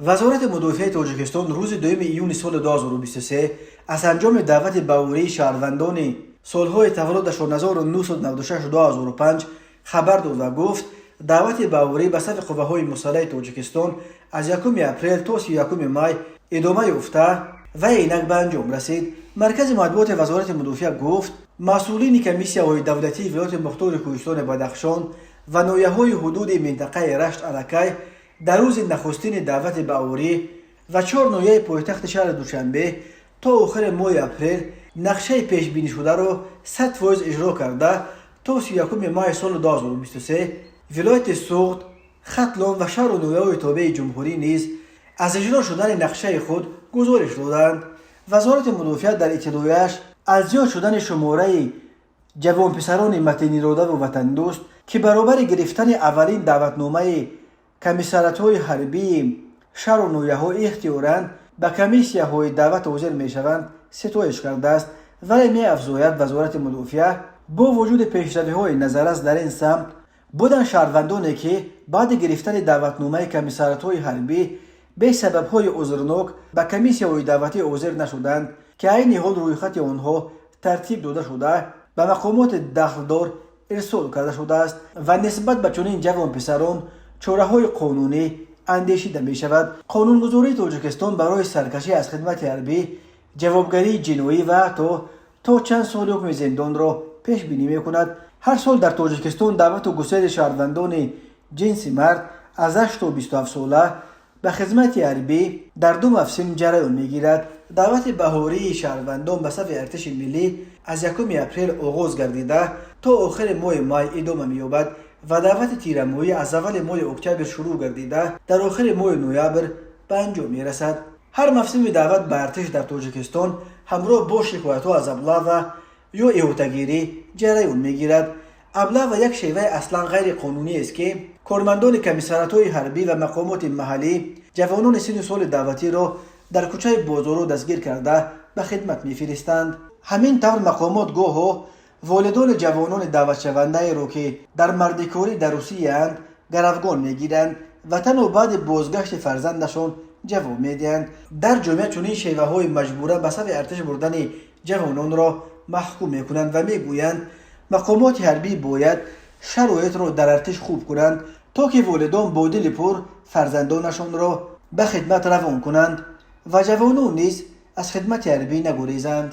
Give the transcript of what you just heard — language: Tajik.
Вазорати мудофиаи Тоҷикистон рӯзи 2 июни соли 2023 аз анҷоми даъвати баҳории шаҳрвандони солҳои таваллудашон 1996-2005 хабар дод ва гуфт, даъвати баҳорӣ ба сафи қувваҳои мусаллаҳи Тоҷикистон аз 1 апрел то 31 май идома ёфта ва инак ба анҷом расид. Маркази матбуоти Вазорати мудофиа гуфт, масъулини комиссияҳои давлатии вилояти мухтори Кӯҳистони Бадахшон ва ноҳияҳои ҳудуди минтақаи Рашт аллакай дар рӯзи нахустини даъвати баҳорӣ ва чор ноҳияи пойтахти шаҳри Душанбе то охири моҳи апрел нақшаи пешбинишударо 100% иҷро карда, то 31 майи соли 2023 вилояти Суғд, Хатлон ва шаҳру ноҳияҳои тобеи ҷумҳурӣ низ аз иҷро шудани нақшаи худ гузориш доданд. Вазорати мудофиа дар иттилояш аз зиёд шудани шумораи ҷавонписарони матиниродаву ватандӯст, ки баробари гирифтани аввалин даъватномаи комиссариатҳои ҳарбии шаҳру ноҳияҳо ихтиёран ба комиссияҳои даъват ҳозир мешаванд, ситоиш кардааст. Вале меафзояд вазорати мудофиа, бо вуҷуди пешравиҳои назаррас дар ин самт, буданд шаҳрвандоне, ки баъди гирифтани даъватномаи комиссариатҳои ҳарбӣ бесабабҳои узрнок ба комиссияҳои даъватӣ ҳозир нашуданд, ки айни ҳол рӯйхати онҳо тартиб дода шуда, ба мақомоти дахлдор ирсол карда шудааст ва нисбат ба чунин ҷавонписарон чораҳои қонунӣ андешида мешавад. Қонунгузории Тоҷикистон барои саркашӣ аз хидмати ҳарбӣ ҷавобгарии ҷиноӣ ва ҳатто то чанд соли ҳукми зиндонро пешбинӣ мекунад. Ҳар сол дар Тоҷикистон даъвату гусели шаҳрвандони ҷинси мард аз 8 то 27 сола ба хизмати ҳарбӣ дар ду мавсим ҷараён мегирад. Даъвати баҳории шаҳрвандон ба сафи артиши миллӣ аз 1 апрел оғоз гардида, то охири моҳи май идома меёбад ва даъвати тирамоҳӣ аз аввали моҳи октябр шурӯъ гардида, дар охири моҳи ноябр ба анҷом мерасад. Ҳар мавсими даъват ба артиш дар Тоҷикистон ҳамроҳ бо шикоятҳо аз облава ё иҳотагирӣ ҷараён мегирад. Облава як шеваи аслан ғайриқонуниест, ки кормандони комиссариатҳои ҳарбӣ ва мақомоти маҳаллӣ ҷавонони синну соли даъватиро дар кӯчаи бозорҳо дастгир карда, ба хидмат мефиристанд. Ҳамин тавр, мақомот гоҳо волидони ҷавонони даъватшавандаеро, ки дар мардикорӣ дар Русияанд, гаравгон мегиранд ва танҳо баъди бозгашти фарзандашон ҷавоб медиҳанд. Дар ҷомеа чунин шеваҳои маҷбура ба сафи артиш бурдани ҷавононро маҳкум мекунанд ва мегӯянд, мақомоти ҳарбӣ бояд шароитро дар артиш хуб кунанд, то ки волидон бо дили пур фарзандонашонро ба хидмат равон кунанд ва ҷавонон низ аз хидмати ҳарбӣ нагурезанд.